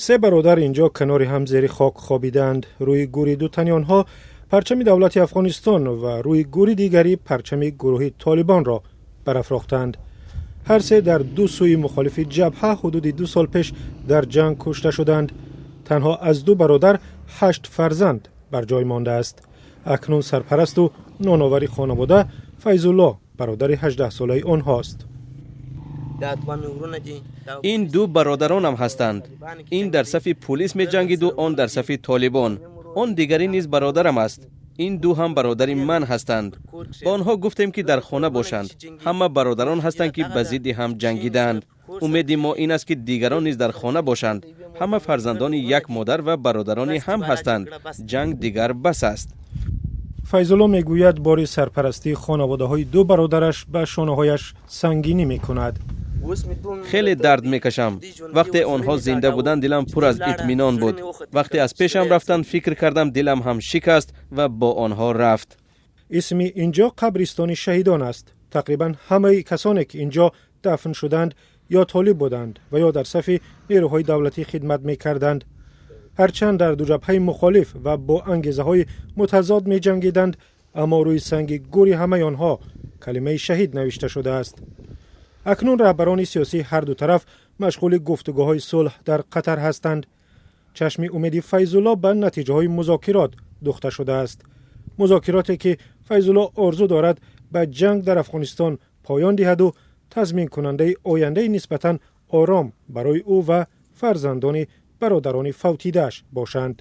Се бародар инҷо канори ҳам зери хок хобидаанд. Рӯи гӯри ду тани онҳо парчами давлати Афғонистон ва рӯи гӯри дигарӣ парчами гурӯҳи Толибонро барафрохтаанд. Ҳар се дар ду сӯи мухолифи ҷабҳа ҳудуди 2 сол пеш дар ҷанг кушта шуданд. Танҳо аз ду бародар ҳашт фарзанд бар ҷой мондааст. Акнун сарпарасту ноновари хонавода Файзулло, бародари 18-солаи онҳост. Ин ду бародаронам ҳастанд. Ин дар сафи пулис меҷангиду он дар сафи Толибон. Он дигарӣ низ бародарам аст. Ин ду ҳам бародари ман ҳастанд. Ба онҳо гуфтем, ки дар хона бошанд. Ҳама бародарон ҳастанд, ки ба зидди ҳам ҷангидаанд. Умеди мо ин аст, ки дигарон низ дар хона бошанд. Ҳама фарзандони як модар ва бародарони ҳам ҳастанд. Ҷанг дигар бас аст. Файзулло мегӯяд, бори сарпарастии хонаводаҳои ду бародараш ба шонаҳояш сангинӣ мекунад. Хеле дард мекашам. Вақте онҳо зинда буданд, дилам пур аз итминон буд. Вақте аз пешам рафтанд, фикр кардам, дилам ҳам шикаст ва бо онҳо рафт. Исми инҷо қабристони шаҳидон аст. Тақрибан ҳамаи касоне, ки инҷо дафн шуданд, ё толиб буданд ва ё дар сафи нерӯҳои давлатӣ хидмат мекарданд. Ҳарчанд дар ду ҷабҳаи мухолиф ва бо ангезаҳои мутазод меҷангиданд, аммо рӯи санги гӯри ҳамаи онҳо калимаи шаҳид навишта шудааст. Акнун раҳбарони сиёсии ҳар ду тараф машғули гуфтугӯҳои сулҳ дар Қатар ҳастанд. Чашми умеди Файзулло ба натиҷаҳои музокирот духта шудааст, музокироте, ки Файзулло орзу дорад, ба ҷанг дар Афғонистон поён диҳаду тазминкунандаи ояндаи нисбатан ором барои ӯ ва фарзандони бародарони фавтидааш бошанд.